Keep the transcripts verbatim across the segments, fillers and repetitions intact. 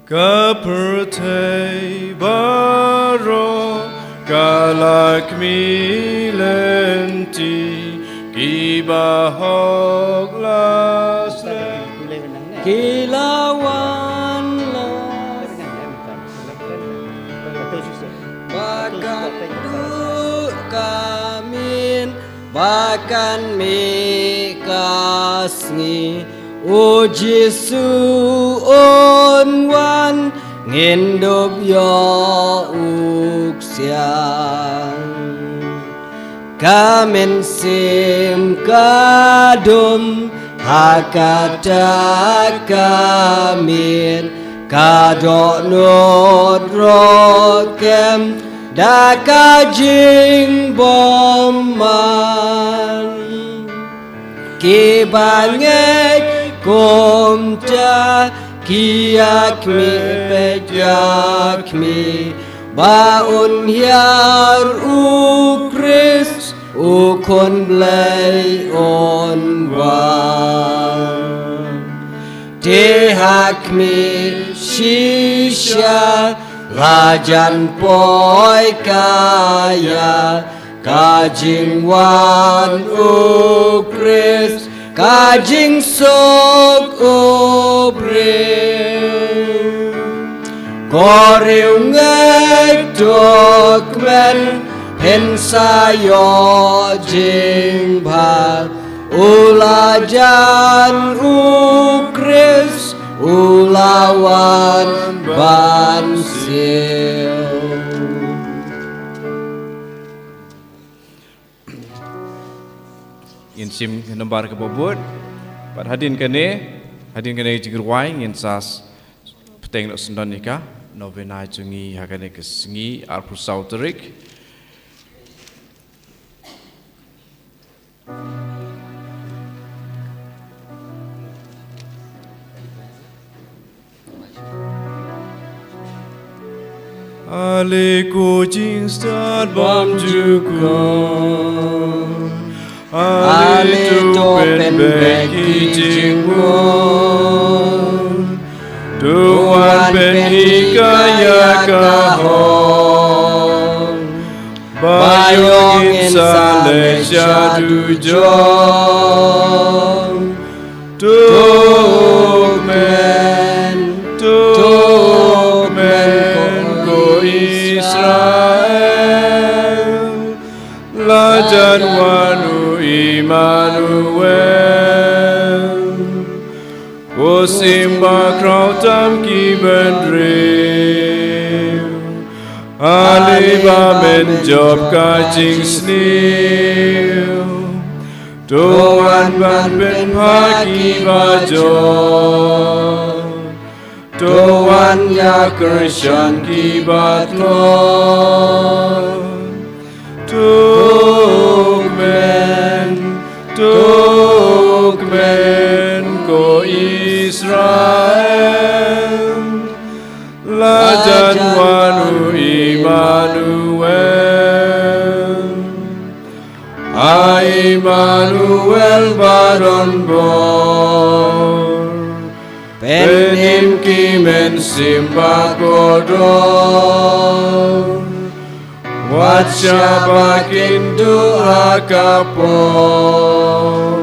Ka pyrthei baroh ka la khmih lynti, kiba hok la slem ki la wan la. Ba kan duh ka miet, ba kan mih ka sngi, u Jisu un wan, ngin dup ïoh u ksiang. Ka mynsiem ka dum ha kata ka miet, ka dohnud ruh kem da ka jingbymman. Kiba ngeit kumta ki ïakhmih, peit ïakhmih ba un hiar u Khrist, u Khun Blei un wan. Te ha khmih shisha, la jan poi ka ïa, ka jingwan u Khrist, ka jingsuk u briew. Ko riewngeit, to kmen, phin sa ïoh jingbha, u la jan u Khrist, u la wan ban siew. Ngin shim ka nombar kaba bud. Bad hadien kane, hadien kane ka jingrwai, ngin sa bteng noh syndon ïa ka novena jong ngi ha kane ka sngi arphew saw tarik. Ale ko jingstad bymjukut, ale to pynbeit ki jingmut, to wan pynhikai ïa ka hok, ba ïoh ngin sa leit sha dujok. To kmen, to kmen ko Israel, la jan wan u Immanuel. Ko symbai khraw tam ki briew, ale ba men jop ka jingsniew. To wan ban pynphai kiba jot, to wan ïakyrshan kiba tlot. To kmen, to kmen ko Israel, la jan wan u Immanuel. A Immanuel ba don bor, pynim ki mynsiem ba kordor. Wat shah ba kin duh ha ka por,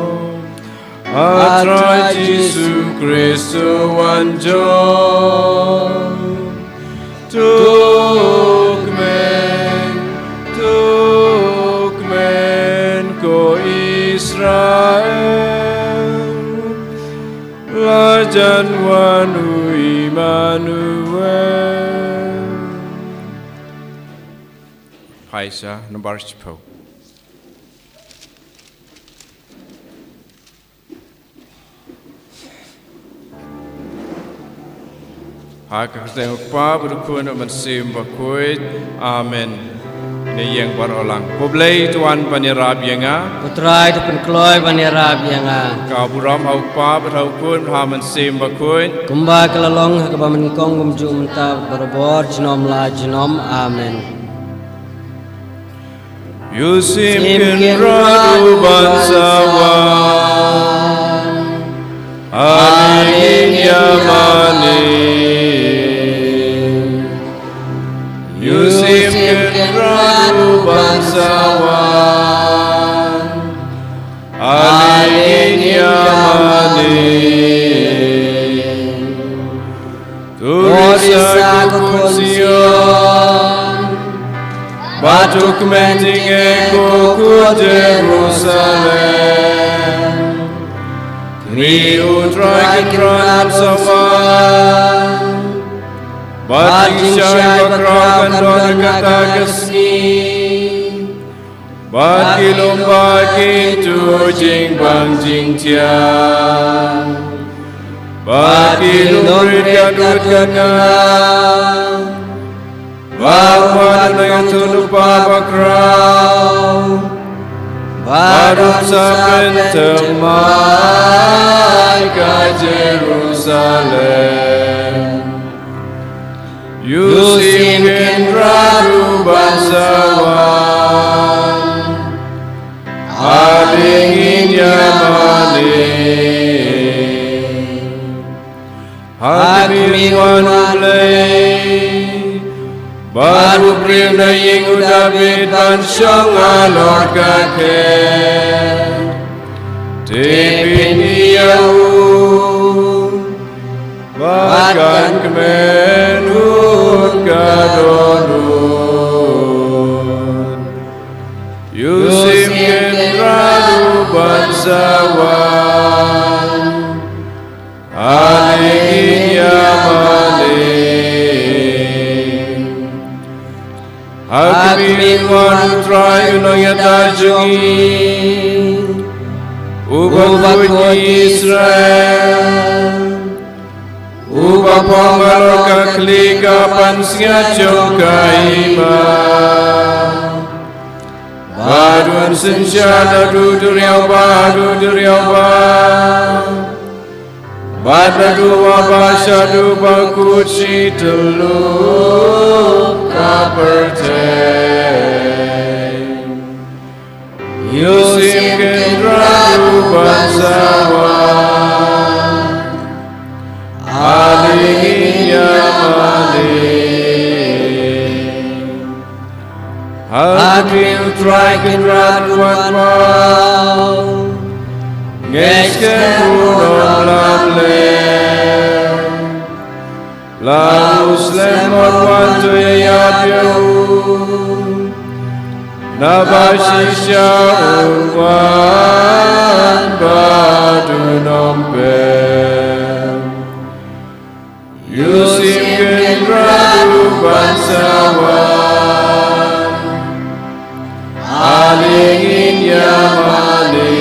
A Trai Jisu Khrist to wan jop. To kmen, to kmen ko Israel, la jan wan u Immanuel. Phai sha nombar shiphew. Ha ka kyrteng u Kpa bad u Khun bad u Mynsiem Bakhuid. Amen. Ngin ïeng baroh lang. Ko Blei to wan ban ïarap ïa nga. Ko Trai to pynkloi ban ïarap ïa nga. Ka burom ha u Kpa bad ha u Khun bad ha u Mynsiem Bakhuid. Kumba ka la long ha kaba nyngkong kumjuh mynta bad barabor junom la junom. Amen. Ïoh shim Kynrad u ban sa wan. Ale ngin ïa mane. sa wan, ale ngin ïa mane. To risa ko khun Sion, bad to kmen jingeh ko khun Jerusalem. Kmie, U Trai Kynrad un sa wan, bad jingshai bakhraw kan don ha kata ka sngi, bad ki lum ba kin tuh jingbang jingthiang, bad ki lum rit kan dud kan ngam. Ba u Trai un ïathuhlypa bakhraw, bad un sa pynthymmai ka Jerusalem. Ïohsngew, Kynrad, u ban sa wan, ale ngin ïa mane. Ha khmih, U Blei, bad u briew na ïing u Dabid ban shong halor ka khet. Te pynïoh ïa u, bad kan kmen un ka dohnud. Ïohsngew, Kynrad, u ban sa wan, ale ngin ïa mane. Ha khmih, U Trai u Nongïada jong ngi, uba khuid ïa ki Israel, uba phong halor ka khlieh ka pansngiat jong ka hima, bad un synshar naduh duriaw bad haduh duriaw bad, bad naduh wah bad shaduh ba kut shi tyllup ka pyrthei. Ïohsngew, Kynrad, u ban sa wan, ale ngin ïa mane. Ha khmih, U Trai Kynrad u wan paw, ngeit skhem u nym lamler. Lada u slem, mut wan to ïaid ïa u, naba shisha un wan bad un ym pep. Ïohsngew, Kynrad, u ban sa wan, ale ngin ïa mane.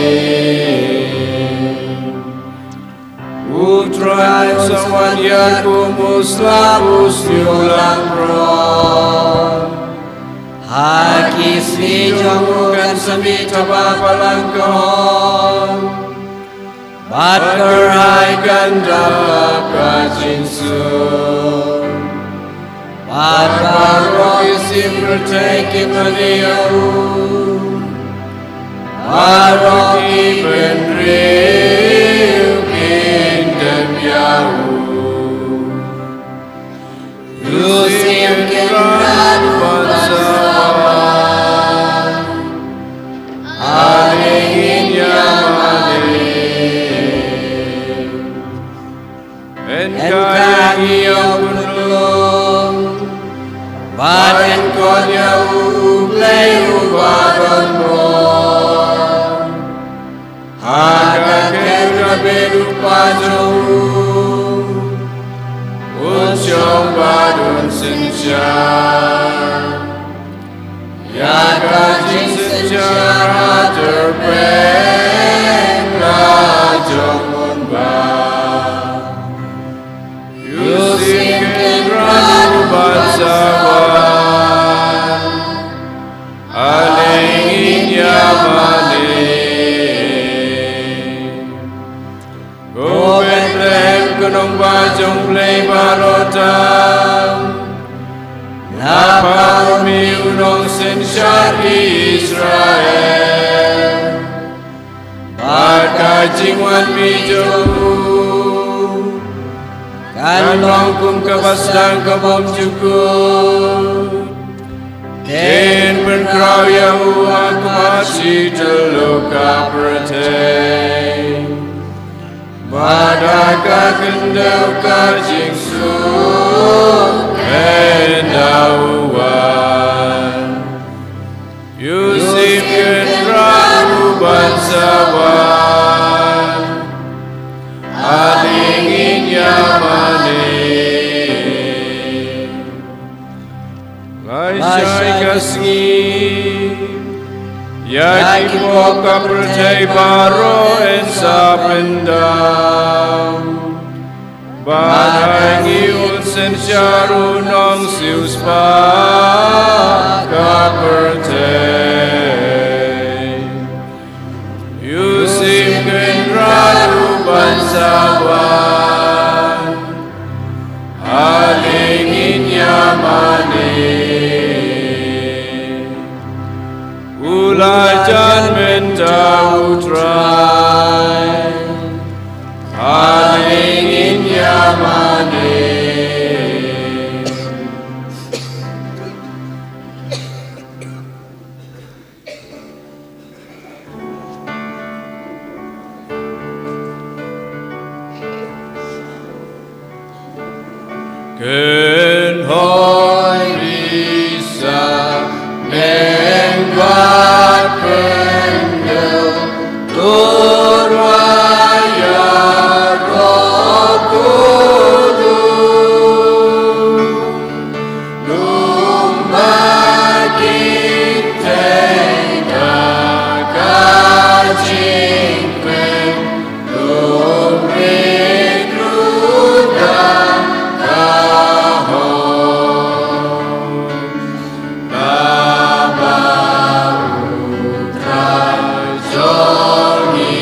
U Trai un sa wan ïar kum u slap u sniew langbrot. Ha ki sngi jong u kan sa mih taba balang ka hok, bad ka rai kan da lap ka jingsuk. Bad baroh ki sim pyrthei kin mane ïa u, baroh ki bynriew kin dem ïa u. Ïohsngew, Kynrad, u ban sa wan, ale ngin ïa mane. Yn khang ïa u khunlung, bad yn khot ïa u Blei uba don bor. Ha ka khet u Dabid u kpa jong u, un shong bad un synshar. Ïa ka jingsynshar ha tyrpeng la jong un ba. Ïohsngew, Kynrad, u ban sa wan, ale ngin ïa mane. Ko Bethlehem, ka nongbah jong U Blei baroh tam, na pha un mih u nongsynshar Israel. Ba ka jingwan mih jong u kan long kum kaba sdang ka bymjukut. Ngin pynkhraw ïa u ha khmat shi tyllup ka pyrthei, bad ha ka khyndew ka jingsuk ngin da wan. Ïa u Syiem Kynrad u ban sa wan, ale ngin ïa mane. Lashai ka sngi, ïa ki pop ka pyrthei baroh yn sa pyndam, bad ha ngi un synshar u Nongsiewspah ka pyrthei. Ïa u Syiem Kynrad u ban sa wan, ale ngin ïa mane. U la jan mynta u Trai, ale ngin ïa mane. Kynhoi risa neng bad kyndew, tur wa ïaroh khublei. Lum bad ki tei da ka jingkmen, lum rit ruh da ka hok. Naba u Trai jong ngi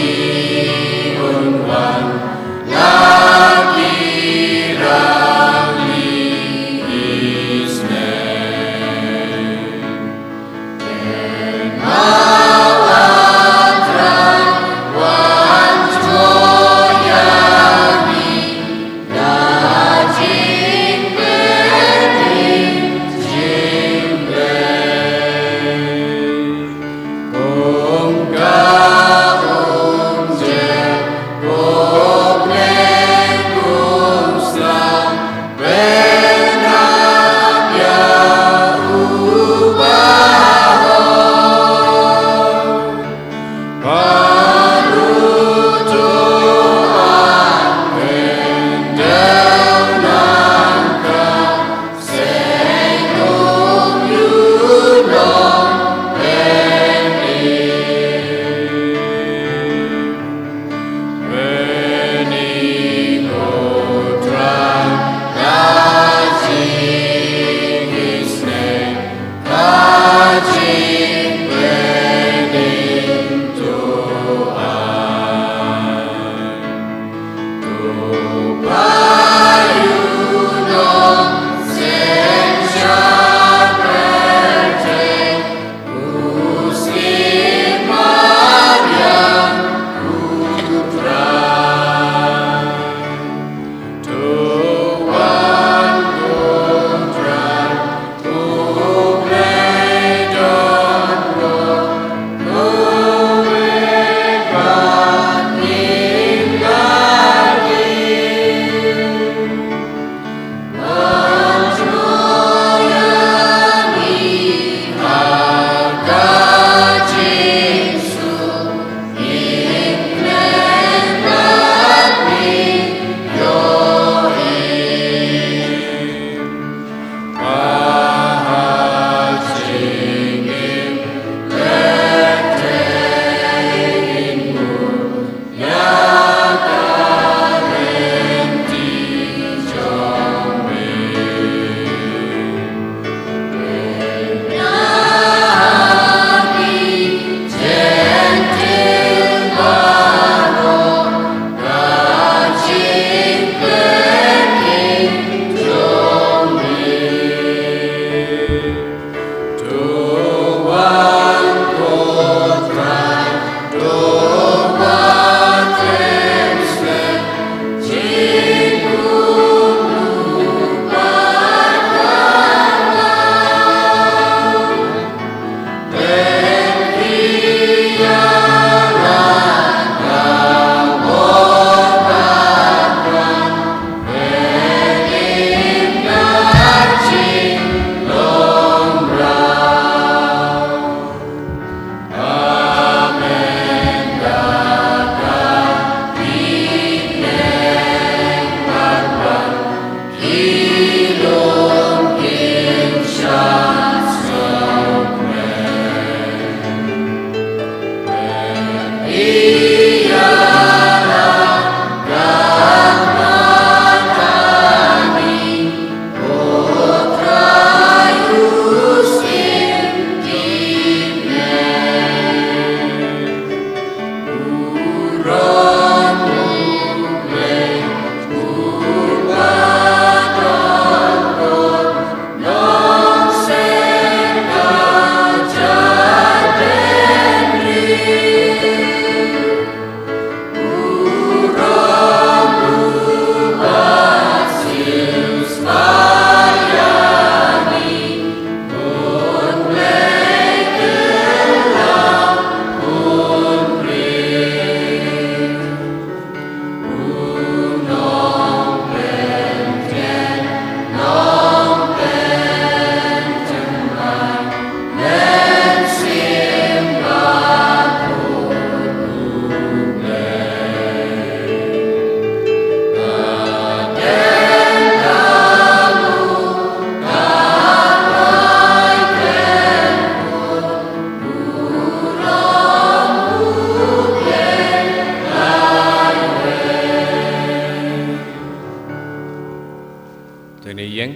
Te ne ïeng.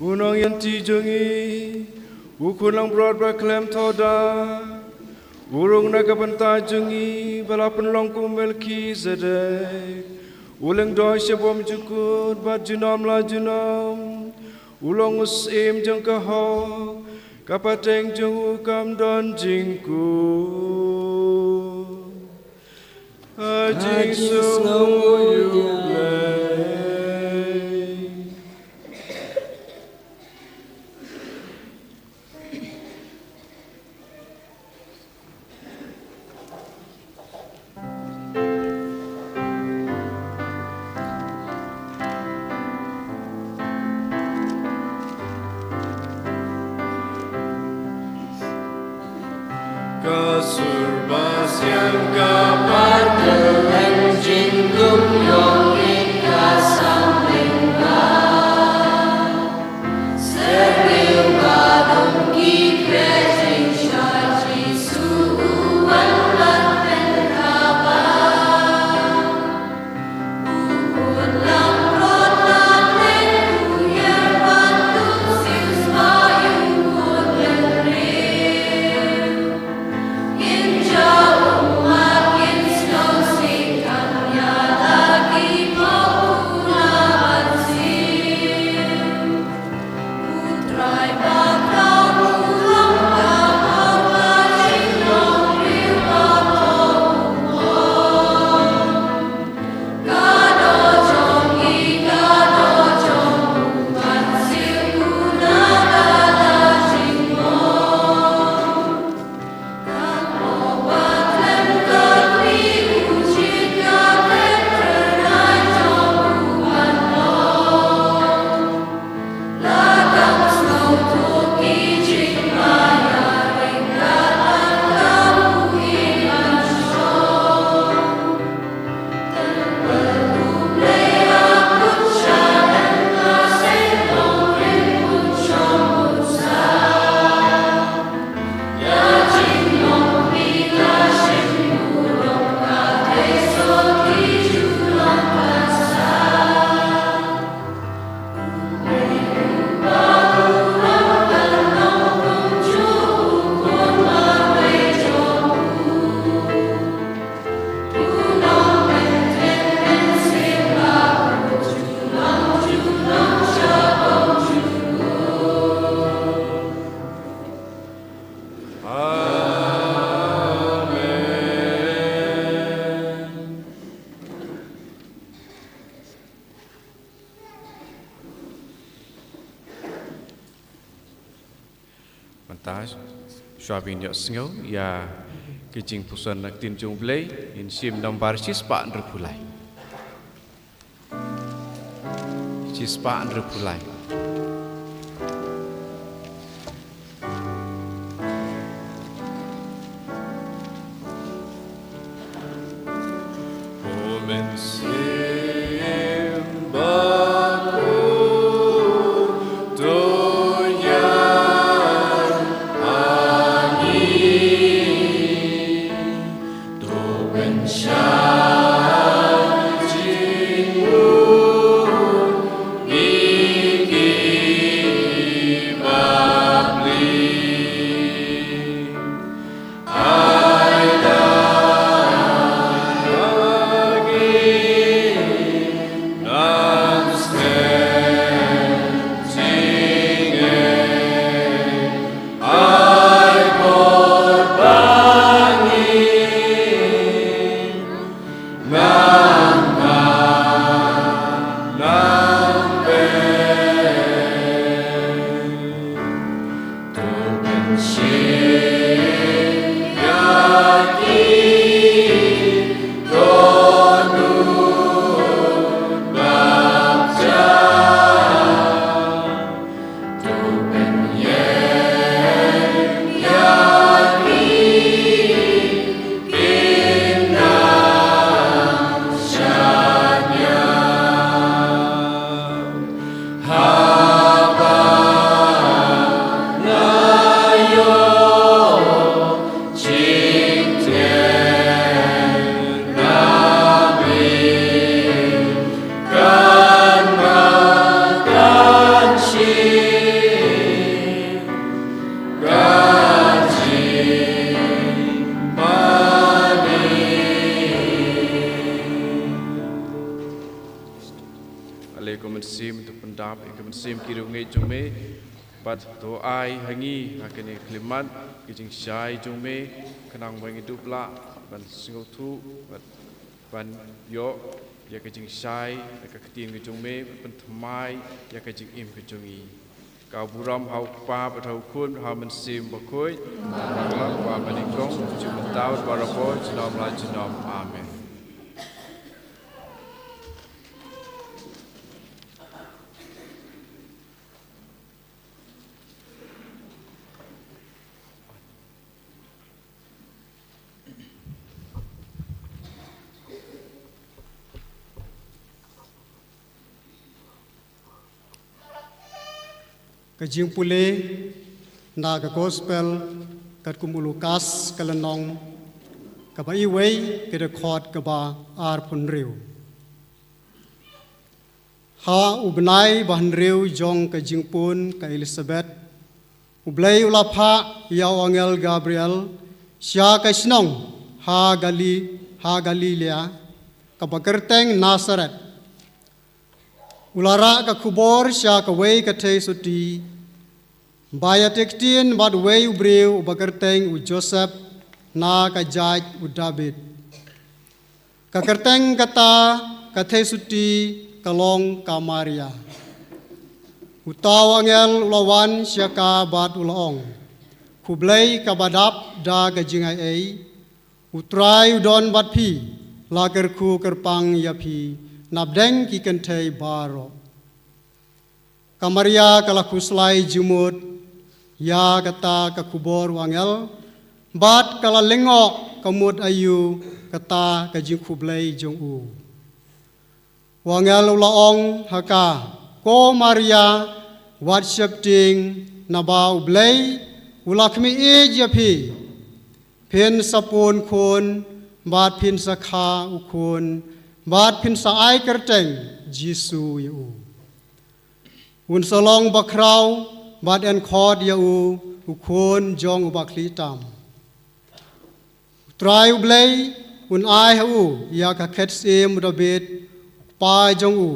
U nongïaid jong ngi, u khun langbrot ba khlem thaw da, u rung na ka bynta jong ngi, ba la pynlong kum u Melkhizedek, u lyngdoh sha bymjukut bad junom la junom, u long u syiem jong ka hok, ka pateng jong u kam don jingkut. Ha jingsngew ïa U Blei. Ka sur ba siang ka pat ka leng jingdum ïong ïa ka samling ba. Syrngiew ba dum ki khreh jingshai Jisu u wan ban pynkhapar. Mynta, shuwa ban ïohsngew ïa ka jingpuson na ka ktien jong U Blei, ngin shim nambar shispah hynriewphew lai. Shispah hynriewphew lai. Ïa ka mynsiem ki riewngeit jong me, bad to ai ha ngi ha kane ka khyllipmat ka jingshai jong me, khnang ba ngin dup lah ban sngewthuh bad ban ïoh ïa ka jingshai ïa ka ktien ka jong me, bad pynthymmai ïa ka jingim ka jong ngi. Ka burom ha u Kpa bad ha u Khun bad ha u Mynsiem Bakhuid, ba la kaba nyngkong, shu mynta bad barabor, junom la junom. Amen. Ka jingpule na ka Gospel katkum u Lukas ka lynnong kaba wei, ka dkhot kaba arphew hynriew. Ha u bnai ba hynriew jong ka jingpun ka Elisabet, U Blei u la phah ïa u angel Gabriel sha ka shnong ha Gali-, ha Galilea, kaba kyrteng Nasaret. U la rah ka khubor sha kawei ka theisotti ba ïatei ktien bad uwei u briew uba kyrteng u Joseph, na ka jaid u Dabid. Ka kyrteng kata ka theisotti ka long ka Maria. Uta u angel u la wan sha ka bad u la ong: Khublei kaba dap da ka jingaiei, U Trai u don bad phi, la kyrkhu kyrpang ïa phi napdeng ki kynthei baroh. Ka Maria ka la khuslai jingmut ïa kata ka khubor u angel, bad ka la lyngngoh ka mut aïu kata ka jingkhublei jong u. U angel u la ong ha ka: Ko Maria, wat sheptieng, naba U Blei u la khmih ïeit ïa phi. Phin sa pun khun, bad phin sa kha u khun, bad phin sa ai kyrteng Jisu ïa u. Un sa long bakhraw, bad yn khot ïa u u Khun jong u Bakhlieh Tam. U Trai U Blei un ai ha u ïa ka khet syiem u Dabid, u kpa jong u.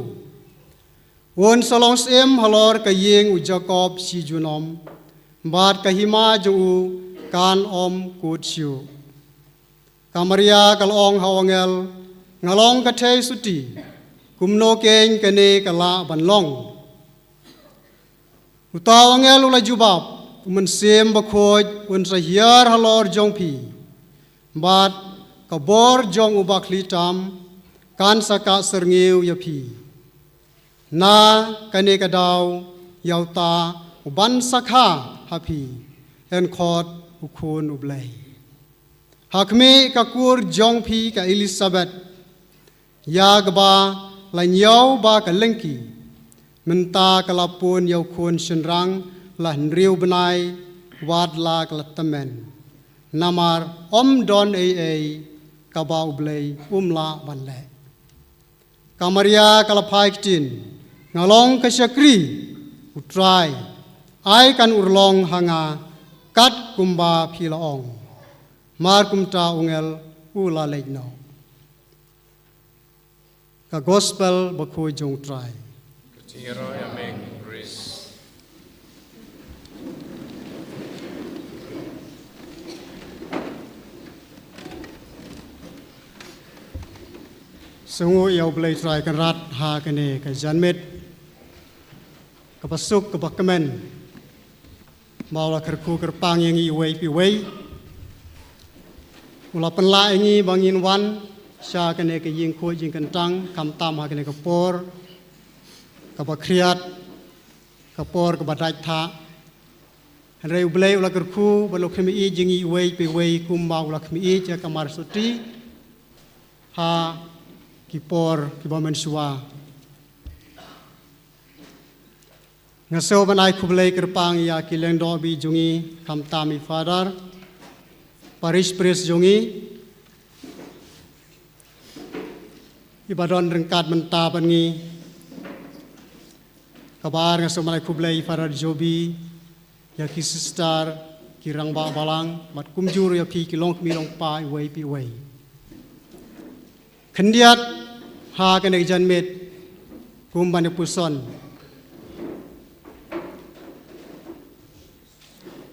Un sa long syiem halor ka ïing u Jakob shi junom, bad ka hima jong u kan ym kut shuh. Ka Maria ka la ong ha u angel: Nga long ka theisotti, kumno keiñ kane ka lah ban long? Uta u angel u la jubab: U Mynsiem Bakhuid un sa hiar halor jong phi, bad ka bor jong u Bakhlieh Tam kan sa kah syrngiew ïa phi. Na kane ka daw, ïa uta uban sa kha ha phi yn khot u Khun U Blei. Ha khmih, ka kur jong phi ka Elisabet, ïa kaba la ñiew ba ka lyngkhi, mynta ka la pun ïa u khun shynrang la hynriew bnai, wat la ka la tymmen. Namar ym don ei ei kaba U Blei um lah ban leh. Ka Maria ka la phai ktien: Nga long ka shakri U Trai, ai kan urlong ha nga kat kumba phi la ong. Mar kumta u angel u la leit noh. Ka Gospel Bakhuid jong U Trai. Ka jingïaroh ïa me, Khrist. Sngewnguh ïa U Blei Trai Kynrad ha kane ka janmiet kaba suk kaba kmen, ba u la kyrkhu kyrpang ïa ngi iwei pa iwei. U la pynlah ïa ngi ba ngin wan sha kane ka ïing khuid ïing kyntang, khamtam ha kane ka por kaba khriat, ka por kaba dait thah. Hynrei U Blei u la kyrkhu ba u la khmih ïeit ïa ngi iwei pa iwei kumba u la khmih ïeit ïa ka Marsotti ha ki por kiba mynshuwa. Nga sngew ban ai khublei kyrpang ïa ki lyngdoh bih jong ngi, khamtam i Father, Parish Priest jong ngi, iba don ryngkat mynta bad ngi. Kaba ar, nga sngew ban ai khublei i Father Joby, ïa ki sister, ki rangbah balang, bad kumjuh ïa phi ki longkmie longkpa iwei pa iwei. Khyndiat ha kane ka janmiet, kum ban ïa puson,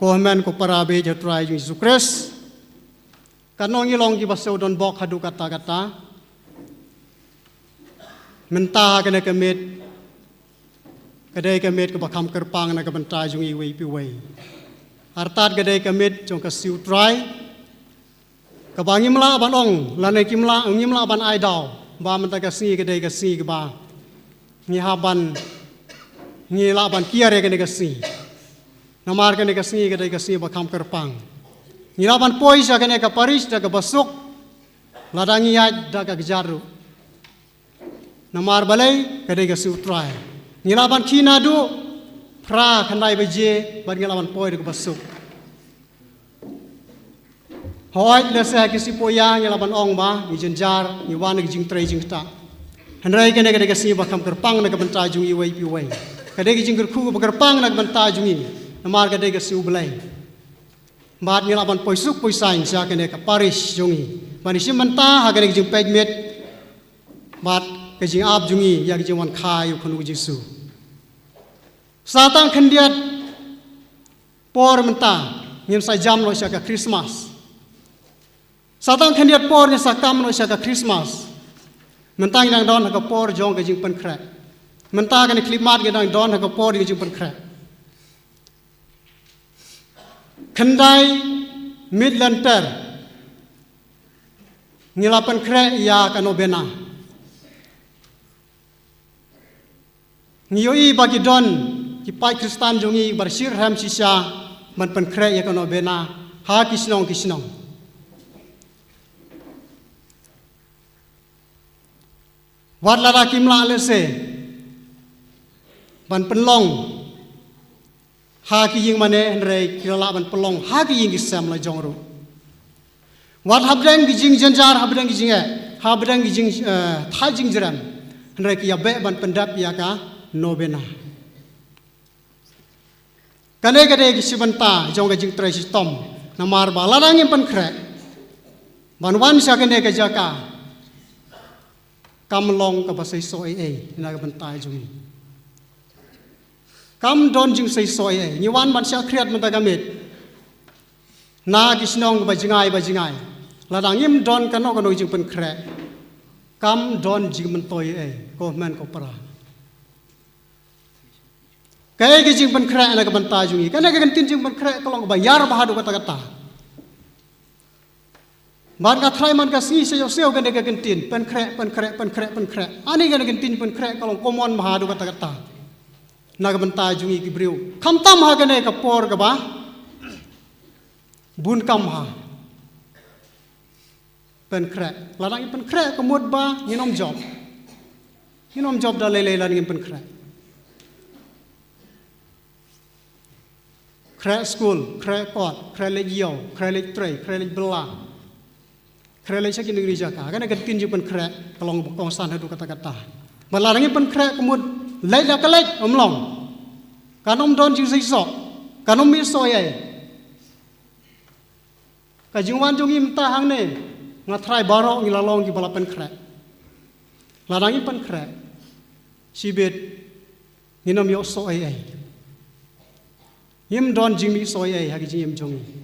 Ko hynmen ko para baieit ha U Trai jong U Jisu Khrist, katno ngi long kiba sngewdon bok haduh katta katta. Mynta ha kane ka miet ka dei ka miet kaba kham kyrpang na ka bynta jong iwei pa iwei. Artat ka dei ka miet jong ka sngi U Trai, kaba ngim lah ban ong lane kim lah, ngim lah ban ai daw ba mynta ka sngi ka dei ka sngi kaba ngi hap ban, ngi lah ban kiar ïa kane ka sngi. Namar kane ka sngi ka dei ka sngi ba kham kyrpang. Ngi lah ban poi sha kane ka parish da kaba suk, lada ngi ïaid da ka kjat ruh. Namar balei? Ka dei ka sngi U Trai. Ngi lah ban khie naduh phra khyndai baje bad ngi lah ban poi da kaba suk. Hooid, lehse ha ki sngi poh ïa ngi lah ban ong ba ngi jynjar, ngi wan ha ki jingtrei jingktah. Hynrei kane ka dei ka sngi ba kham kyrpang na ka bynta jong iwei pa iwei. Ka dei ka jingkyrkhu ba kyrpang na ka bynta jong ngi, namar ka dei ka sngi U Blei. Bad ngi lah ban poi suk poi saiñ sha kane ka parish jong ngi, ban ïashim bynta ha kane ka jingpeit miet bad ka jingap jong ngi ïa ka jingwan kha ïa U Khun U Jisu. Sa tang khyndiat por mynta ngin sa jam noh sha ka Christmas. Sa tang khyndiat por ngin sa kam noh sha ka Christmas. Mynta ngi dang don ha ka por jong ka jingpynkhreh. Mynta kane khyllipmat ngi dang don ha ka por jong ka jingpynkhreh. Khyndai miet lynter ngi la pynkhreh ïa ka novena. Ngi ïohi ba ki don ki paid Khristan jong ngi ba shyrkhei shisha ban pynkhreh ïa ka novena ha ki shnong ki shnong. Wat lada kim lah lehse ban pynlong ha ki ïing mane, hynrei ki la lah ban pynlong ha ki ïing ki sem la jong ruh. Wat hapdeng ki jingjynjar, hapdeng ki jingeh, hapdeng ki jing, eh, thait jingjrem, hynrei ki ïa beh ban pyndep ïa ka novena. Kane ka dei ka shi bynta jong ka jingtrei shitom. Namar ba lada ngim pynkhreh ban wan sha kane ka jaka, kam long kaba seisoh ei ei na ka bynta jong ngi. Kam don jingseisoh ei ei. Ngi wan ban shah khriat mynta ka miet na ki shnong ba jngai ba jngai. Lada ngim don kano kano jingpynkhreh, kam don jingmyntoi ei ei, ko hynmen ko para. Kaei ka jingpynkhreh na ka bynta jong ngi? Kane ka kyntien jingpynkhreh ka long kaba ïar bha haduh katta katta. Bad nga tharai man ka sngi sha ïohsngew kane ka kyntien pynkhreh, pynkhreh, pynkhreh, pynkhreh. Ani kane ka kyntien pynkhreh ka long common bha haduh katta katta na ka bynta jong ngi ki briew, khamtam ha kane ka por kaba bun kam bha. Pynkhreh. Lada ngim pynkhreh ka mut ba ngin ym jop. Ngin ym jop da lei lei lada ngim pynkhreh. Khreh skul, khreh kot, khreh leit ïew, khreh leit trei, khreh leit bylla, khreh leit sha kino kino ki jaka. Kane ka kyntien jingpynkhreh ka long ba kongsan haduh katta katta. Bad lada ngim pynkhreh ka mut leit la ka leit, ym long. Kan ym don jingseisoh, kan ym mihsoh ei ei. Ka jingwan jong ngi mynta hangne, nga tharai baroh ngi la long kiba la pynkhreh. Lada ngim pynkhreh, shibit ngin ym ïohsngew ei ei. Ngim don jingmihsngew ei ei ha ka jingim jong ngi.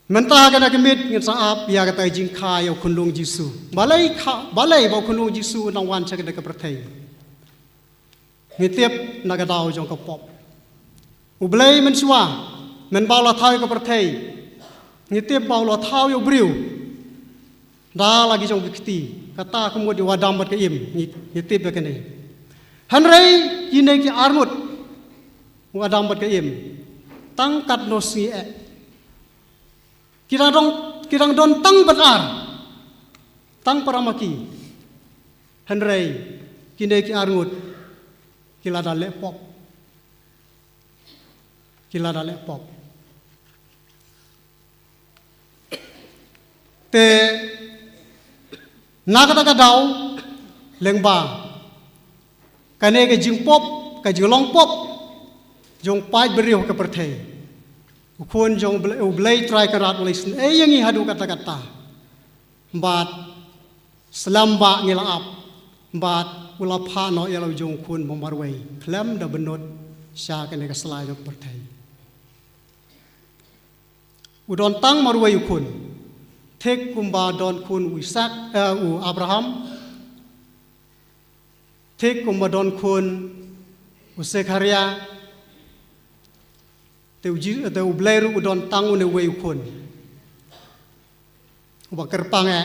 Mynta ha kane ka miet ngin sa ap ïa kata ka jingkha ïa u khunlung Jisu. Balei kha, balei ba u khunlung Jisu u nang wan sha kane ka pyrthei? Ngi tip na ka daw jong ka pop. U Blei mynshuwa, mynba u la thaw ïa ka pyrthei, ngi tip ba u la thaw ïa u briew da la ki jong ki kti. Kata ka mut ïa u Adam bad ka Im, ngi, ngi tip ïa kane. Hynrei kine ki arngut, u Adam bad ka Im, tang katno sngi eh, ki dang don, ki dang don tang bad ar, tang para ma ki. Hynrei kine ki arngut ki la da leh pop. Ki la da leh pop. Te na kata ka daw, lyngba kane ka jingpop, ka jinglong pop jong paid briew ha ka pyrthei, u Khun jong U Blei, U Blei Trai Kynrad u la isynei ïa ngi haduh katta katta. Bad Slem ba ngi la ap, bad u la phah noh ïa la u jong u khun ba marwei khlem da bynnud sha kane ka sla jong ka pyrthei. U don tang marwei u khun, thik kumba don khun u Isak, eh, u Abraham, thik kumba don khun u Sekharia, te u, Ji- te u Blei ruh u don tang une uwei u khun. Uba kyrpang eh,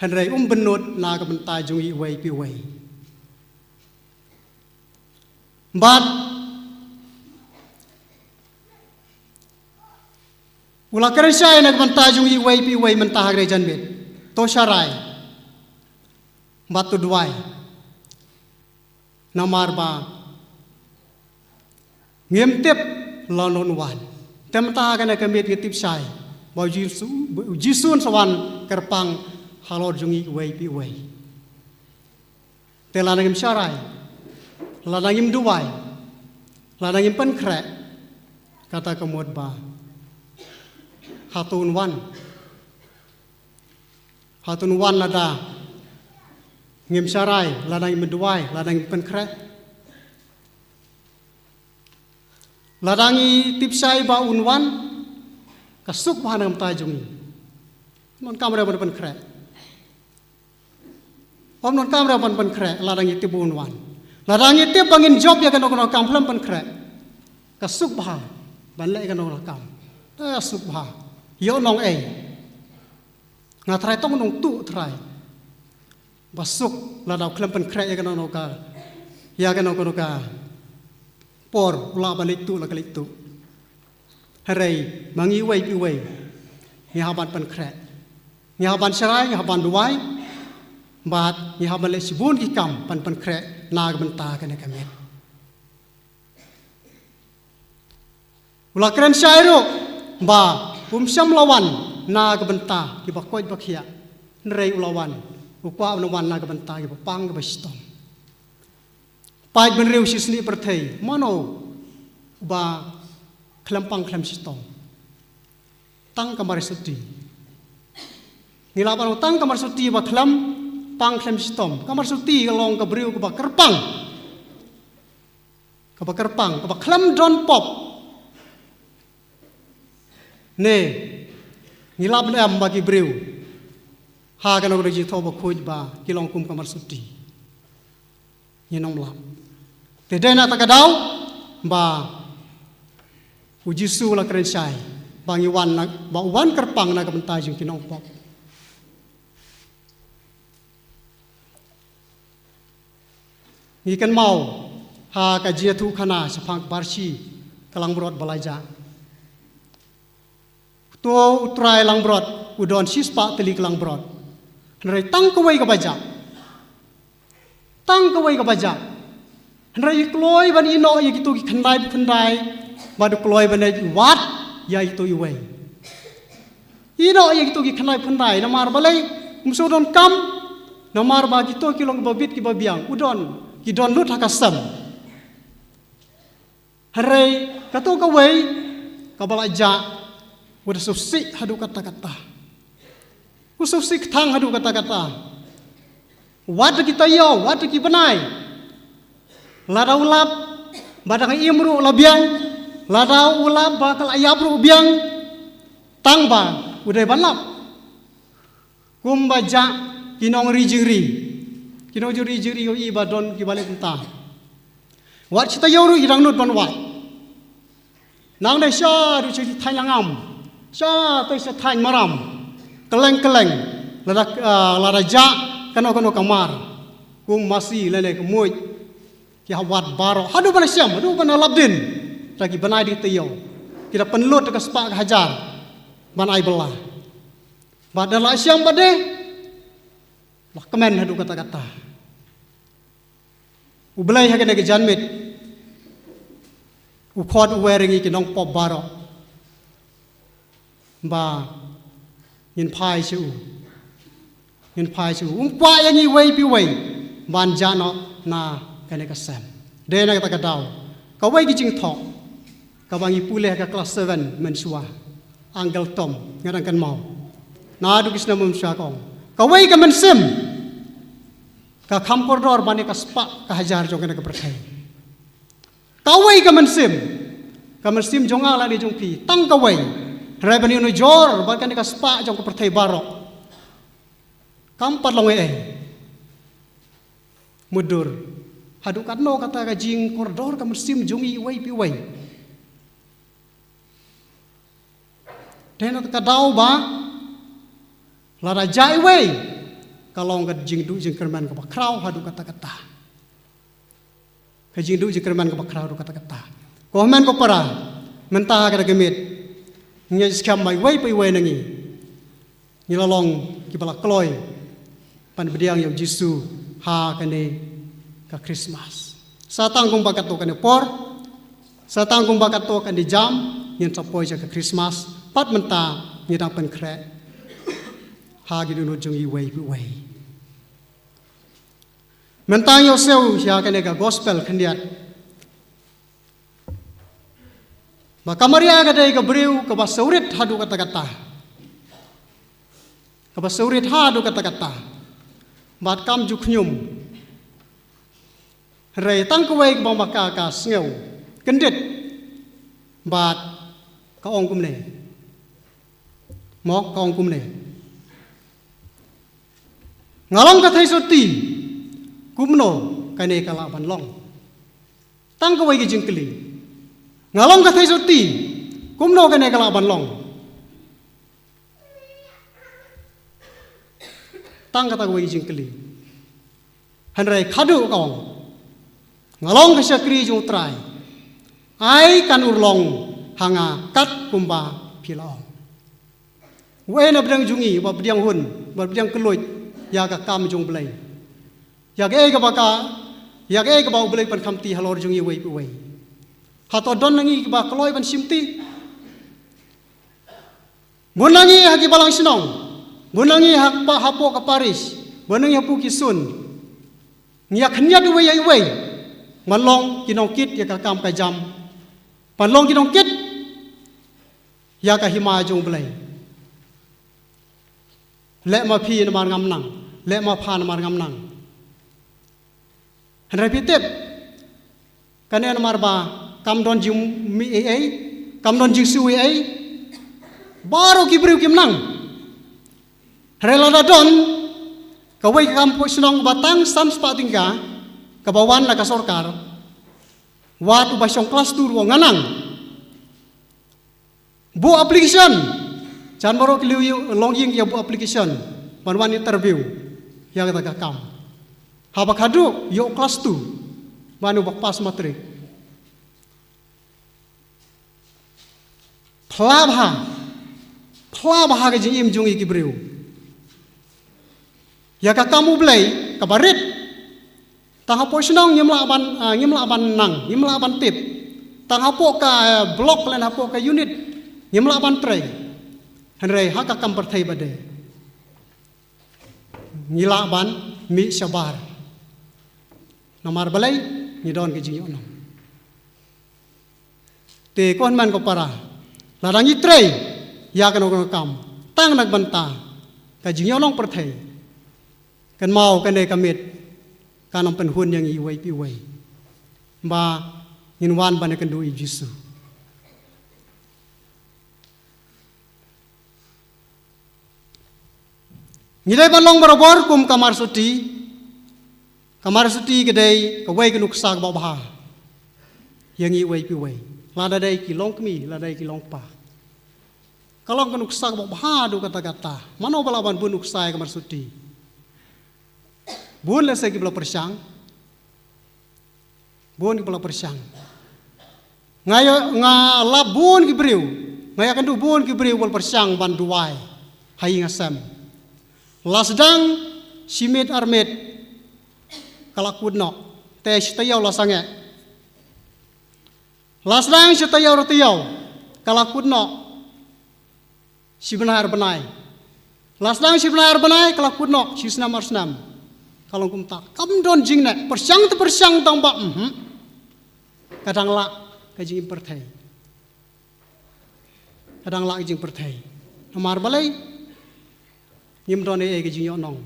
hynrei um bynnud na ka bynta jong i uwei pa uwei. Bad u la kren shai na ka bynta jong i uwei pa uwei mynta ha kane ka janmiet. To sharai. Bad to duwai. Namar ba ngim tip lano un wan. Te mynta ha kane ka miet ngi tip shai ba u Jisu, u Jisu un sa wan kyrpang halor jong i uwei pa uwei. Te lada ngim sharai, lada ngim duwai, lada ngim pynkhreh, kata ka mut ba hato un wan. Hato un wan lada ngim sharai, lada ngim duwai, lada ngim pynkhreh. Lada ngi tip shai ba un wan, ka suk bha na ka bynta jong ngi. Ym donkam re ban pynkhreh. Ym donkam re ban pynkhreh, lada ngi tip ba un wan. Lada ngi tip ba ngin jop ïa kano kano ka kam khlem pynkhreh, ka suk bha ban leh ïa kano kano ka kam. Ka suk bha. Ïoh nong ei. Nga trai tong nongtuh trai. Ba suk lada u khlem pynkhreh ïa kano kano ka, ïa kano kano ka por, u lah ban leit tuh la ka leit tuh. Hynrei ma ngi uwei pa uwei, ngi hap ban pynkhreh. Ngi hap ban sharai, ngi hap ban duwai. Bad ngi hap ban leh shibun ki kam ban pynkhreh na ka bynta kane ka miet. U la kren shai ruh ba um shym la wan na ka bynta kiba koit ba khiah. Hynrei u la wan, u kwah ban wan na ka bynta kiba pang kiba shitom. Paid bynriew shisngi pyrthei, mano ba khlem pang khlem shitom? Tang ka Mar Suti. Ngi lah ban ong tang ka Mar Suti ba khlem pang khlem shitom. Ka Mar Suti ka long ka briew kaba kyrpang. Kaba kyrpang, kaba khlem don pop. Ne, ngi lap lem ba ki briew ha kano kano ka jingthoh bakhuid ba ki long kum ka Mar Suti. Ngin ym lap. Te dei na kata ka daw ba u Jisu u la kren shai ba ngi wan na, ba u wan kyrpang na ka bynta jong ki nongpop. Ngi kynmaw ha ka jingïathuhkhana shaphang ka Barshi ka langbrot ba la jah. To u trai langbrot u don shispah tylli ki langbrot. Hynrei tang kawei kaba jah. Tang kawei kaba jah. Hynrei i kloi ban ïehnoh ïa kito ki khyndai khyndai bad u kloi ban leit wad ïa ito iwei. Ïehnoh ïa kito ki khyndai khyndai namar balei? Um shu donkam, namar ba kito ki long ba bit kiba biang, u don, ki don lut ha ka sem. Hynrei kato kawei kaba la jah, u da sngewsih haduh katta katta. U sngewsih kthang haduh katta katta. Wat da ki taïew, wat da ki bnai. Lada u lap ba dang im ruh la biang, lada u lap ba ka la ïap ruh biang, tang ba u dei ban lap. Kumba jah ki nongri jingri. Ki nongri jingri ïohi ba don kiba leh kumta. Wat shi taïew ruh ki dang nud ban wad. Nang dei sha ruh sha thaiñ Langam. Sha te sha thaiñ Maram. Kylleng kylleng. Lada, ah, lada jah kano kano ka mar. Kum masi lane ka muid. Ki hap wad baroh. Haduh ban shem, haduh ban lap dien. Da ki bnai da ki taïew. Ki da pynlut da ka spah ka hajar. Ban ai bylla. Bad da la shem bad dei. La kmen haduh katta katta. U Blei ha kane ka janmiet u khot u wer ïa ngi ki nongpop baroh ba ngin phai sha u. Ngin phai sha u. Um kwah ïa ngi uwei pa uwei ban jah noh na kane ka sem. Dei na kata ka daw kawei ka jingthoh kaba ngi pule ha ka klas seven mynshuwa. Uncle Tom, nga dang kynmaw. Naduh ki snem mynshuwa ka ong. Kawei ka mynsiem. ka kham kordor ban ïa ka spah ka hajar jong kane ka pyrthei. Kawei ka mynsiem, ka mynsiem jong nga lane jong phi, tang kawei. Hynrei ban ïa nujor bad kane ka spah jong ka pyrthei baroh, kam pat long ei ei. Mutdur. Haduh katno kata ka jingkordor ka mynsiem jong iwei pa iwei. Te na ka daw ba lada jia iwei, ka long ka jingduh jingkyrmen kaba khraw haduh katta katta. Ka jingduh jingkyrmen kaba khraw haduh katta katta. Ko hynmen ko para, mynta ha kata ka miet, ngi ïa skhem ba iwei pa iwei na ngi, ngi la long kiba la kloi ban pdiang ïa u Jisu ha kane ka Christmas. Sa tang kumba katto katne por, sa tang kumba katto katne jam, ngin sa poi sha ka Christmas, pat mynta ngi dang pynkhreh ha ki dohnud jong iwei pa iwei. Mynta ngi ïohsngew ïa kane ka gospel khyndiat, ba ka Maria ka dei ka briew kaba sawrit haduh katta katta. Kaba sawrit haduh katta katta. Bad kam ju khñium. Hynrei tang kawei kaba ma ka ka sngew kyndit. Bad ka ong kumne. Mo, ka ong kumne. Nga long ka theisotti, kumno kane ka lah ban long? Tang kawei ka jingkylli. Nga long ka theisotti, kumno kane ka lah ban long? Tang kata kawei ka jingkylli. Hynrei khadduh ka ong, nga long ka shakri jong u Trai. Ai kan urlong ha nga kat kumba phi la ong. Uei na pdeng jong ngi uba pdiang hun, uba pdiang kylluid ïa ka kam jong u Blei? Ïa kaei kaba ka, ïa kaei kaba u Blei u pynkhamti halor jong ngi uwei pa uwei? Hato don na ngi kiba kloi ban shimti? Bun na ngi ha ki balang shnong, bun na ngi ha pa, hapoh ka parish, bun na ngi hapoh ki zone, ngi ïa khyndiat uwei ïa uwei ban long ki nongkit ïa ka kam ka jam, ban long ki nongkit ïa ka hima jong u Blei. Leh ma phi namar ngam nang, leh ma pha namar ngam nang. Hynrei phi tip, kane namar ba kam don jingmih ei ei, kam don jingsiew ei ei, baroh ki briew kim nang. Hynrei lada don kawei ka kam poi shnong ba tang san spah tyngka kaba wan na ka sorkar, wat uba shong class two ruh nga nang. Buh application. Jan baroh ki longïing ïa buh application ban wan interview ïa kata ka kam. Haba khadduh ïoh class two, mano ba pass matric. Phla bha, phla bha ka jingim jong ngi ki briew. Ïa ka kam u Blei kaba rit, tang hapoh shnong ngim lah ban, ah, ngim lah ban nang, ngim lah ban tip. Tang hapoh ka, eh, block lane hapoh ka unit ngim lah ban trei. Hynrei ha ka kam pyrthei ba dei ngi lah ban mih shabar. Namar balei? Ngi don ka jingïohnong. Te ko hynmen ko para, lada ngi trei ïa kano kano ka kam tang na ka bynta ka jingïohnong pyrthei, kynmaw kane ka miet kan ym pynhun ïa ngi iwei pa iwei ba ngin wan ban ïakynduh ïa u Jisu. Ngi dei ban long barabor kum ka Marsuti. Ka Marsuti ka dei kawei ka nuksa kaba bha ïa ngi iwei pa iwei, lada dei ki longkmie, lada dei ki longkpa. Ka long ka nuksa kaba bha haduh katta katta. Mano ba lah ban bun nuksa ïa ka Marsuti? Bun lehse kiba la pyrshang. Bun kiba la pyrshang. Nga ïa, nga lap bun ki briew, nga ïakynduh bun ki briew ba la pyrshang ban duwai ha ïing ha sem. La sdang shi miet ar miet ka la kut noh, te shi taïew la sangeh. La sdang shi taïew ar taïew ka la kut noh. Shi bnai ar bnai. La sdang shi bnai ar bnai ka la kut noh, shi snem ar snem. Ka long kumta. Kam don jingneh, pyrshang te pyrshang tang ba, mhm. Ka dang lah ka jingim pyrthei. Ka dang lah ka jingim pyrthei. Namar balei? Ngim don ei ei ka jingïohnong.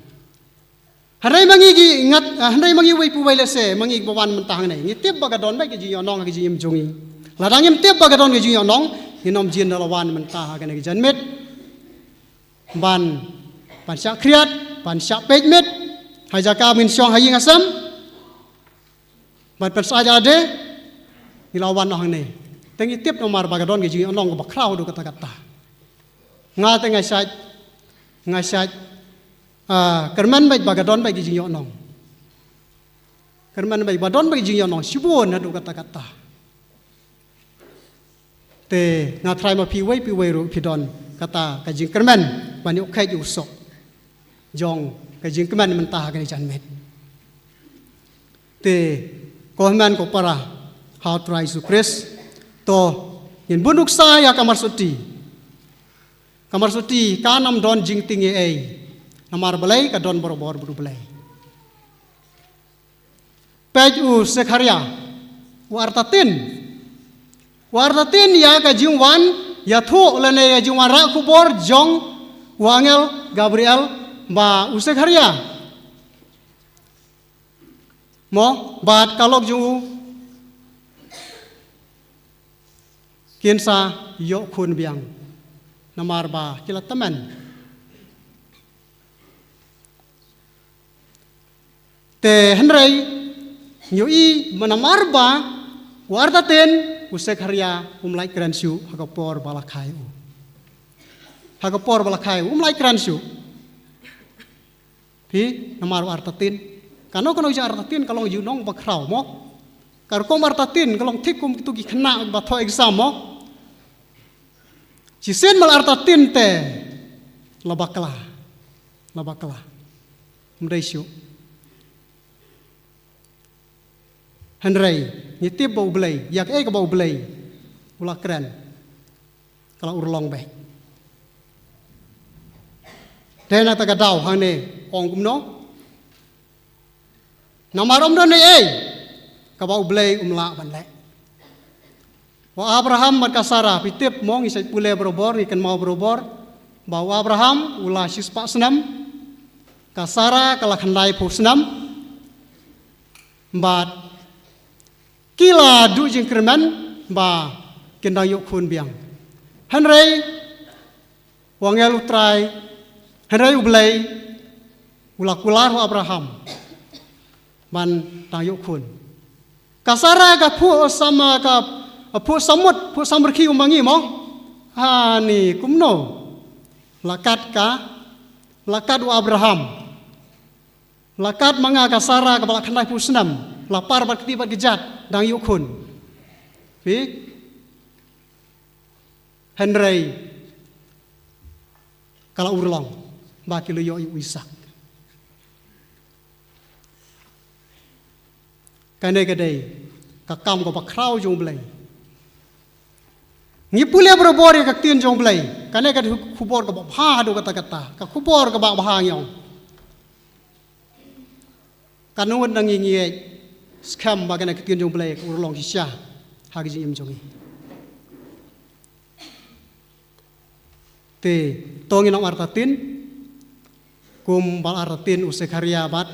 Hynrei ma ngi ki ngat, ah, hynrei ma ngi wei pa wei lehse, ma ngi ba wan mynta hangne, ngi tip ba ka don beit ka jingïohnong ha ka jingim jong ngi. Lada ngim tip ba ka don ka jingïohnong, ngin ym jin da la wan mynta ha kane ka janmiet ban, ban shah khriat, ban shah peit miet ha jaka ba ngin shong ha ïing ha sem, ban pynsah ïa lade, ngi la wan noh hangne. Te ngi tip namar ba ka don ka jingïohnong kaba khraw haduh katta katta. Nga te nga shait, nga shait, ah, kyrmen beit ba ka don beit ka jingïohnong. Kyrmen beit ba don beit ka jingïohnong shibun haduh katta katta. Te nga tharai ma phi wei pa wei ruh phi don kata ka jingkyrmen ban ïoh kheit ïa u soh jong ka jingkmen mynta ha kane ka janmiet. Te ko hynmen ko para ha u Trai Jisu Khrist, to ngin bun nuksa ïa ka Mar Soti. Ka Mar Soti kan ym don jingtieng ei ei. Namar balei? Ka don barabor bad U Blei. Peit u Sekharia, u artatien. U artatien ïa ka jingwan ïathuh lane ïa jingwan rah khubor jong u angel Gabriel ba u Sekharia, mo, bad ka lok jong u kin sa ïoh khun biang. Namar ba ki la tymmen. Te hynrei ngi ïohi namar ba u artatien, u Sekharia um lait kren shuh ha ka por ba la kha ïa u. Ha ka por ba la kha ïa u um lait kren shuh. Phi, namar u artatien. Kano kano jong artatien ka long ju nong ba khraw, mo. Ka rukom artatien ka long thik kum kitu ki khynnah ba thoh exam, mo. Shisien ma la artatien te la bakla. La bakla. Um dei shuh. Hynrei ngi tip ba U Blei, ïa kaei kaba U Blei u la kren, ka la urlong beit. Te na kata ka daw hangne ong kumno? Namar ym don ei ei kaba U Blei um lah ban leh. U Abraham bad ka Sara, phi tip mo, ngi shait pule barabor, ngi kynmaw barabor ba u Abraham u la shispah snem, ka Sara ka la khyndaiphew snem. Bad ki la duh jingkyrmen ba kin dang ïoh khun biang. Hynrei u angel U Trai, hynrei U Blei u la kular ha u Abraham ban dang ïoh khun. Ka Sara ka phuh sam, ka phuh samut, phuh samrkhie u mangi mo. Hani kumno? La kat ka, la kat u Abraham. La kat ma nga ka Sara kaba la khyndaiphew snem, la par bad kti bad kjat, dang ïoh khun. Phi? Hynrei ka la urlong ba ki la ïoh ïa u Isaak. Kane ka dei ka kam kaba khraw jong U Blei. Ngi pule barabor ïa ka ktien jong U Blei. Kane ka dei ka khubor kaba bha haduh katta katta. Ka khubor kaba bha ngi ong. Katno ngut na ngi ngi skhem ba kane ka ktien jong U Blei ka urlong shisha ha ka jingim jong ngi. Te to ngin ym artatien kum ba la artatien u Sekharia bad,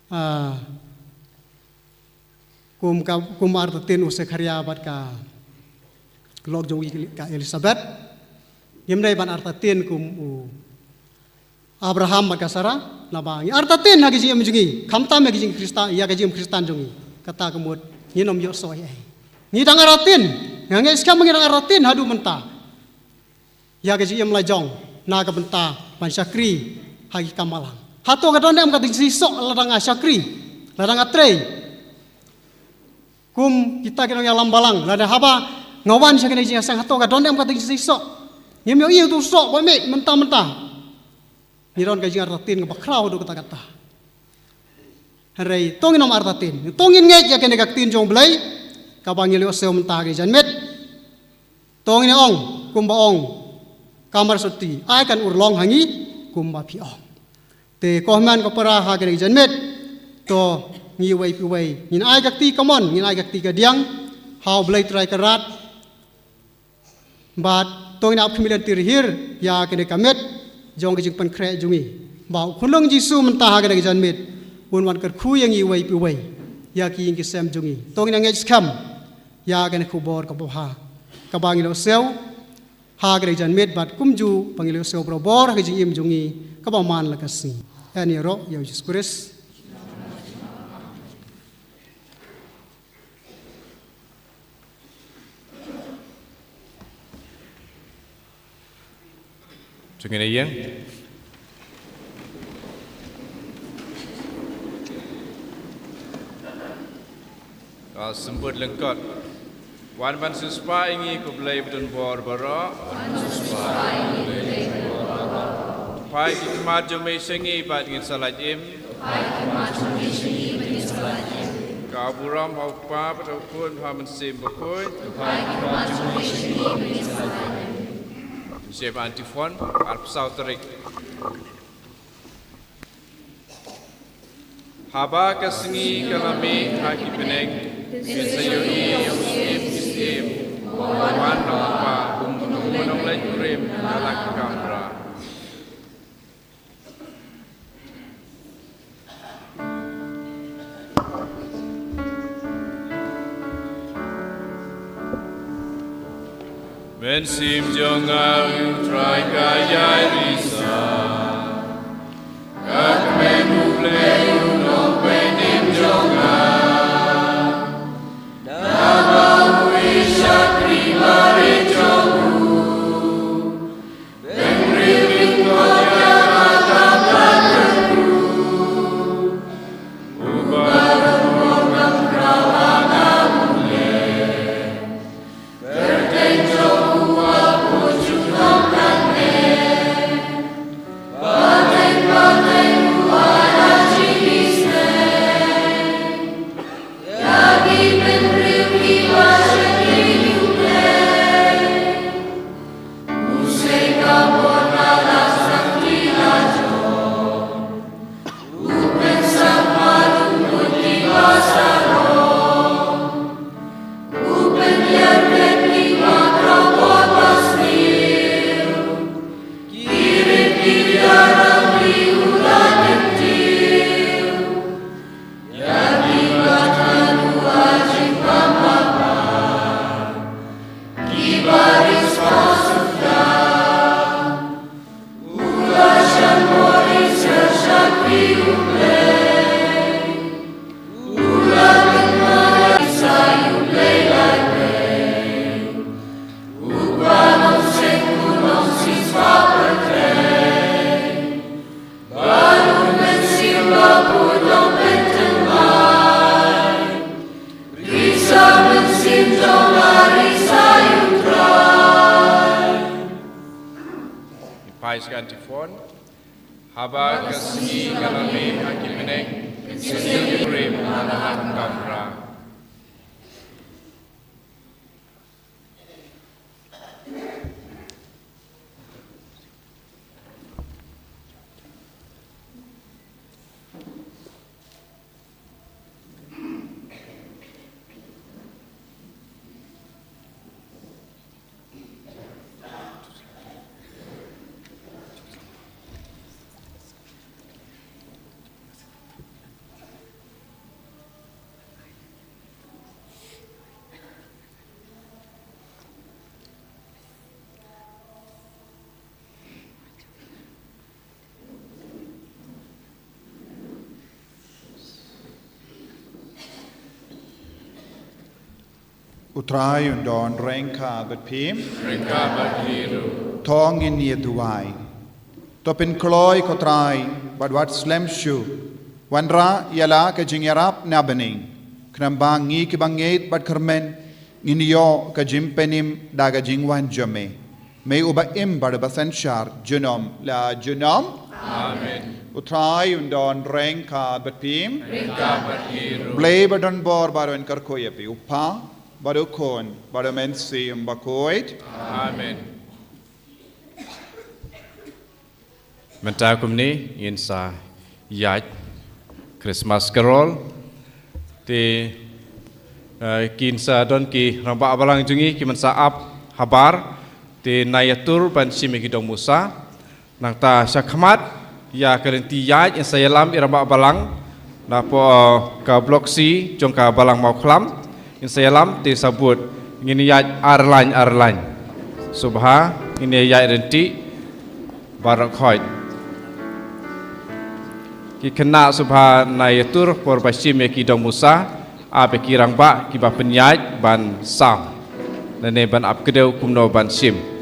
ah, kum ka, kum artatien u Sekharia bad ka lok jong u ka Elisabet. Ngim dei ban artatien kum u Abraham bad ka Sara, naba ngi artatien ha ka jingim jong ngi, khamtam ha ka jingim Khristan, ïa ka jingim Khristan jong ngi. Kata ka mut ngin ym ïoh soh ei ei. Ngi dang artatien, nga ngeit skhem ngi dang artatien haduh mynta ïa ka jingim la jong na ka bynta ban shakri ha ki kam balang. Hato ka don em kata ka jingshisha lada nga shakri, lada nga trei kum kita ki nongïalam balang, lada haba nga wan sha kane ka jingïaseng, hato ka don em kata ka jingshisha? Ngim ïohi uto u soh ba mih mynta mynta. Ngi don ka jingartatien kaba khraw haduh katta katta. Hynrei to ngin ym artatien, to ngin ngeit ïa kane ka ktien jong U Blei kaba ngi la ïohsngew mynta ha kane ka janmiet. To ngin ong kumba ong ka Mar Soti, ai kan urlong ha ngi kumba phi ong. Te ko hynmen ko para, ha kane ka janmiet to ngi uwei pa uwei ngin ai ka kti kamon, ngin ai ka kti kadiang ha U Blei Trai Kynrad. Bad to ngin ap khmih lynti rihir ïa kane ka miet jong ka jingpynkhreh jong ngi. Ba u khunlung Jisu mynta ha kane ka janmiet un wan kyrkhu ïa ngi uwei pa uwei, ïa ki ïing ki sem jong ngi. To ngin ngeit skhem ïa kane ka khubor kaba bha kaba ngi la siew ha kane ka janmiet bad kumjuh ba ngi la siew barabor ha ka jingim jong ngi kaba man la ka sngi. Ïa ngi ïaroh ïa u Jisu Khrist. To ngin ïeng. Ka symbood lyngkot. Wan ban siewspah ïa ngi ko Blei ba don bor baroh. Phai ki khmat jong me sha ngi bad ngin sa lait im. Ka burom ha u Kpa bad ha u Khun bad ha u Mynsiem Bakhuid. Shem antiphon, arphew saw tarik. Haba ka sngi ka la mih ha ki bneng, ngin sa ïohi ïa u Syiem ki syiem, u wan na u Kpa, kum u nongleit kurim na la ka kamra. Mynsiem jong nga, U Trai ka ïai risa. Ka kmen U Blei u nongpynim jong nga. Naba u ïa shakri barit jong u. Pais ka antiphon. Haba ka sngi ka la mih ha ki bneng, ngin sa ïohi ïa u Blei na la ka kamra. U Trai un don ryngkat bad phi. Ryngkat bad phi ruh. To ngin ïa duwai. To pynkloi ko Trai bad wat slem shuh. Wanrah ïa la ka jingïarap na bneng. Khnang ba ngi kiba ngeit bad kyrmen ngin ïoh ka jingpynim da ka jingwan jong me. Me uba im bad uba synshar junom la junom. Amen. U Trai un don ryngkat bad phi. Ryngkat bad phi ruh. Blei ba don bor ba un kyrkhu ïa phi, u Kpa bad u Khun bad u Mynsiem Bakhuid. Amen. Mynta kumne ngin sa ïaid Christmas Carol. Te, eh, kin sa don ki rangbah balang jong ngi kiban sa ap habar. Te nga ïatur ban shim ïa ki dong musa. Nangta sha khmat Ïa ka lynti ïaid, ngin sa ïalam i rangbah balang napoh ka Block C jong ka Balang Mawkhlam. Ngin sa ïalam te sa bud, ngin ïaid ar lain ar lain. Sngewbha ngin ïaid ryntih baroh khoit. Ki khynnah sngewbha na ïatur por ba shim ïa ki dong musa, ap ïa ki rangbah kiba pynïaid ban sam lane ban ap kdew kumno ban shim.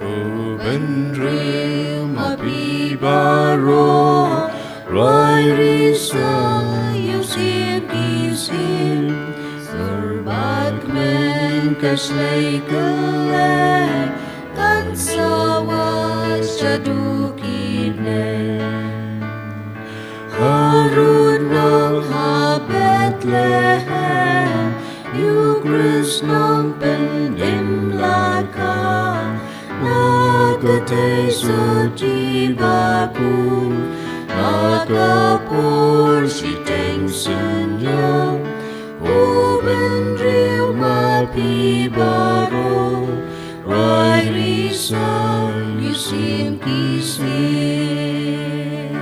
U bynriew ma phi baroh, rwai risa ïa u syiem ki syiem, syrbat kmen ka shlei kylleng, kan sa wad shaduh ki bneng. Harud nong ha Bethlehem, ïa u Khrist nong pynim la ka, na ka theisotti bakhuid, ha ka por shiteng synñiang. U bynriew ma phi baroh, rwai risa ïa u syiem ki syiem.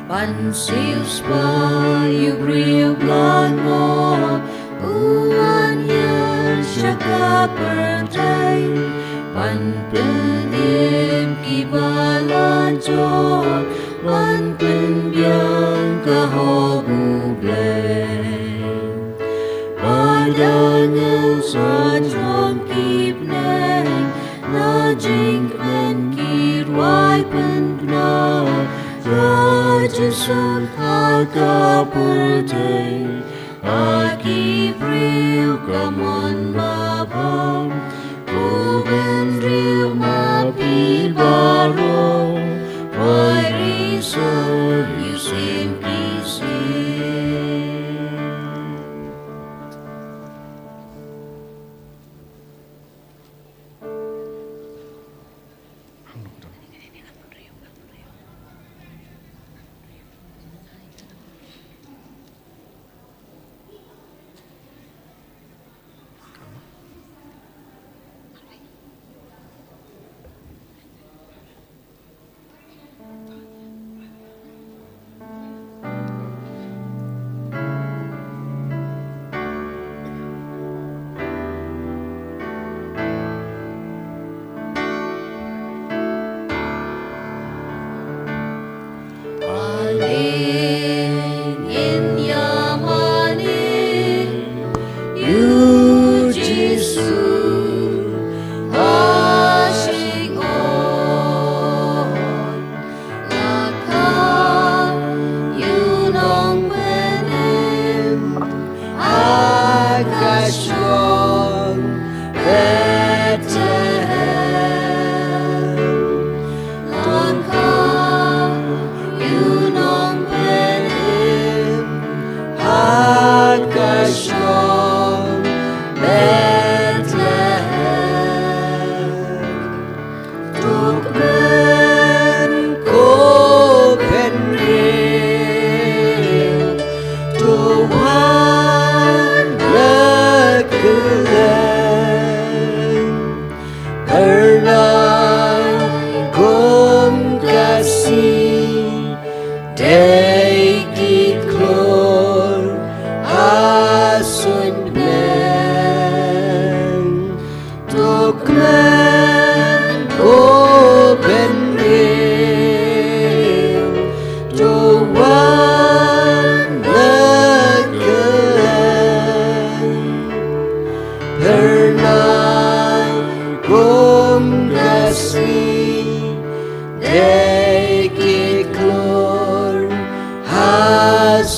Ban siewspah ïa u briew blangoh, u wan ïaid sha ka pyrthei. Ban pynim kiba la jot, ban pynbiang ka hok U Blei. Bad angel sa jong ki bneng, na jingkmen ki rwai pynbna, ka jingsuk ha ka pyrthei, ha ki briew ka mon babha. U bynriew ma phi baroh, rwai risa ïa u syiem ki syiem.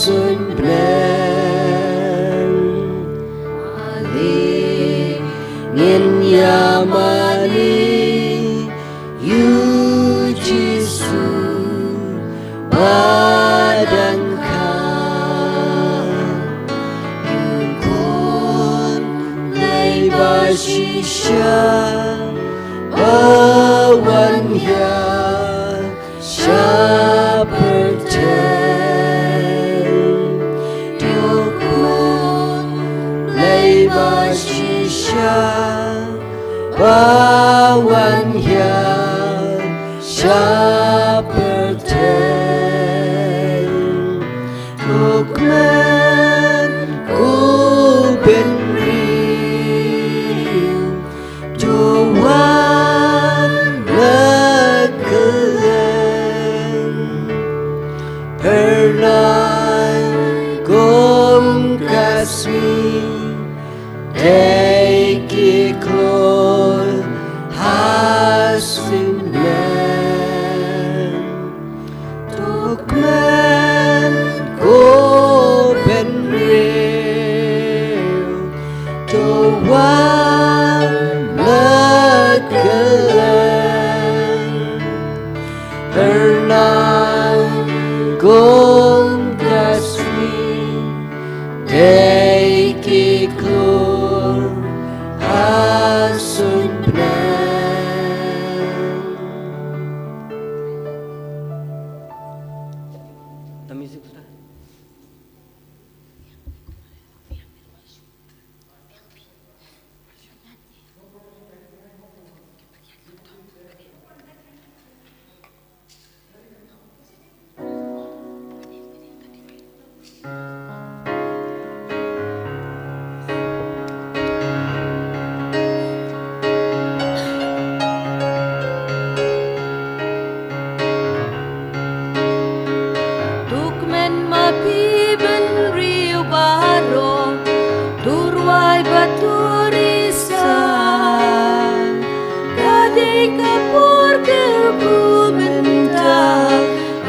suiñ bneng. Ale ngin ïa mane ïa u Jisu ba dang kha. U khun Blei ba shisha ba wan ïa sha pyrthei. To u khun Blei ba shisha ba wan ïa sha pyrthei. To kmen ko bynriew, to wan la kylleng. Pyrnai kum ka sngi, dei ki klur ha suiñ bneng. To kmen ko bynriew, to wan la kylleng. Pyrnai kum ka sngi, dei ki klur ha suiñ bneng. To kmen ma phi bynriew baroh, to rwai bad to risa. Ka dei ka por kaba mynta,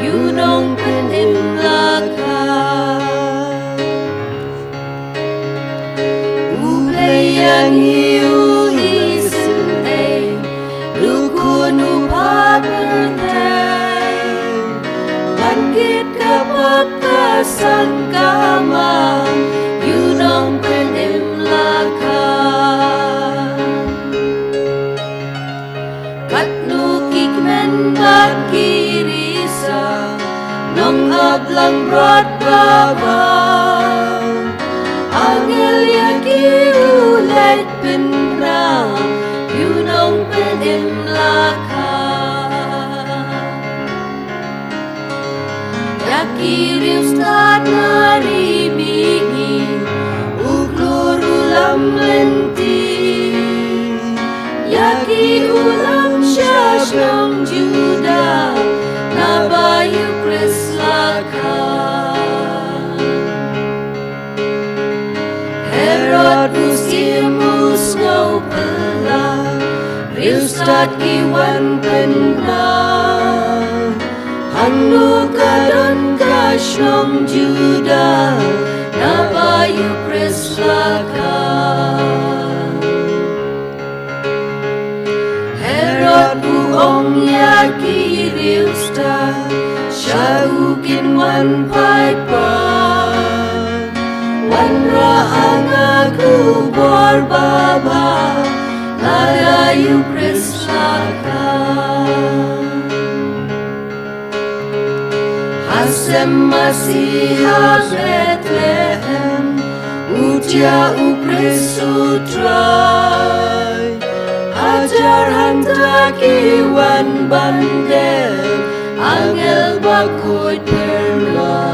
ïa u nongpynim la kha. U Blei ïa ngi u isynei, u Khun u pha pyrthei. Ban kit ka pop ka sang ka ma, ïa u nongpynim la kha. Katno ki kmen bad ki risa, nong ap langbrot baba. Angel ïa ki u leit pynbna, ïa u nongpynim la kha. Ïa ki riewstad na ri mihngi, u klur u lam lynti. Ïa ki u lam sha shnong Judah, naba ïa u Khrist la kha. Herod u siem u sngewphylla, riewstad ki wan pynbna. Hangno ka don ka shnong Judah, naba ïa u Khrist la kha. Herod u ong ïa ki riewstad, sha u kin wan paidbah. Wanrah ha nga ka khubor babha, lada ïa u Khrist la kha. Ha sem masi ha Bethlehem, u thiah u Khrist u Trai. Hajar hangta ki wan ban dem, angel bakhuid pyrshah.